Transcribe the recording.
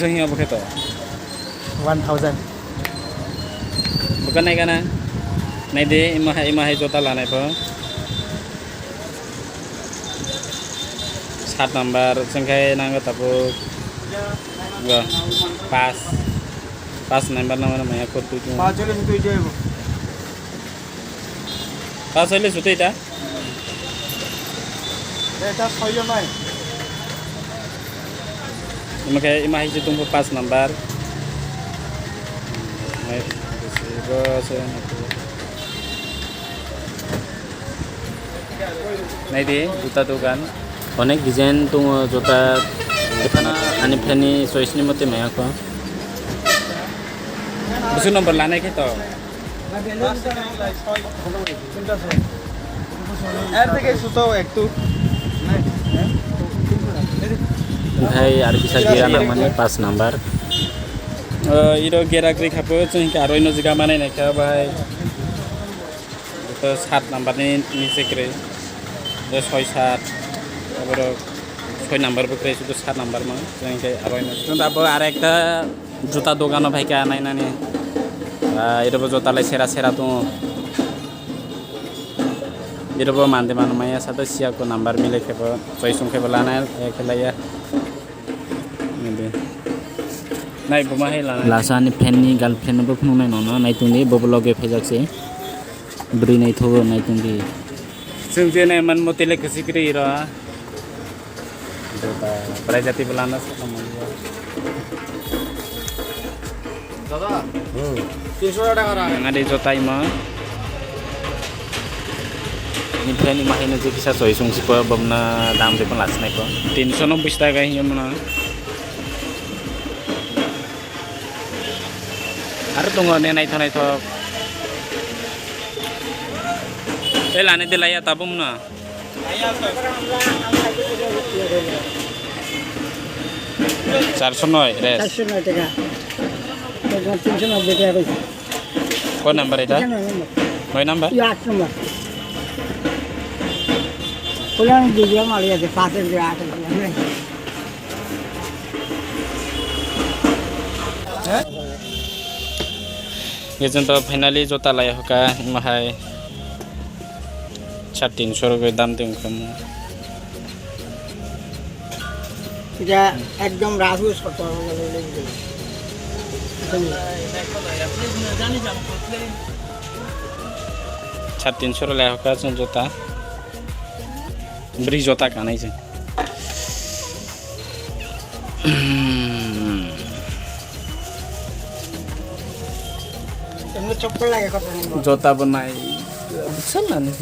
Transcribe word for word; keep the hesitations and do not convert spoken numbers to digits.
Hiya bokhe to. One thousand. Bukan naikana. Naidi, ima hai, ima hai jota lanai pho. Sat number, sengkai nango tabuk. Go. Pas. Pas number nango na maya kho tu tu. Pas hoile sutui jaibo. Pas hoile sutui ta? Eta soyo nai. Ima khe, ima hai se tongkho pas number. Mai, bo se. Naidi, juta dogan. Onek design tongo, juta. Ephano ani phenni choice ni mote maya kho. Busu number lanai khe to. এর থেকে ছোট একটু। Hai, ar kisa gira nangmani pas number. Iro gera kwrwi kha pho, chwng khe aro ino jaga manai nai kha bai. Ito sat number ni niche kwrwi. Ito soi sat. Aboro soi number bo kwrwi, sudu sat number ma. Chwng khe aro ino. Chwng abo ar ekta juta dogano phaikha nainani. Ah, iro bo juta lai sera sera tongo. Iro bo mande mano maya sata siya ko number mile khe bo, choi song khe bo lana ya khe laya. Nidi. Nai bo ma hai lana. Lasa ni fan ni girlfriend bo phunuk nai nono, nai tongdi bo vlog e phaijak se. Bwrwi naithogo nai tongdi. Chwng je nai man mote le kwchwi kwrwi iro. Jota, bwrai jati bo lana sakha manya. Dada, hmm, tinsho taka rang. Ang adi jota ima. Ni phen ima hino je kisa soi sung sipo bomna dam je pon las nai ko. Tinsho no bis taka hiyo mona. Aro tongo ne naithok naithok. E lane de laya tabuk no. চারশো নয় রেস। চারশো নয় টাকা। তখন তিনশো নব্বই টাকা কইছে। কয় নাম্বার এটা? এটা নয় নম্বর। নয় নাম্বার? এই আট নম্বর। বলে আমি দিয়ে দিলাম, আর ইয়ে আছে, পাঁচ আছে, আট আছে। Hingke chwng to finally jota lai hoka, imo hai sat tinso rogwi dam tong kha mo. এটা একদম রাফ ইউজ করতে হবে, বলে বলে দিতে হবে। Sat tinso rok lai hoka chwng jota. Bwrwi jota kanai se. এমনি চপ্পল লাগে কত নম্বর? Jota bo nai. Sal nani.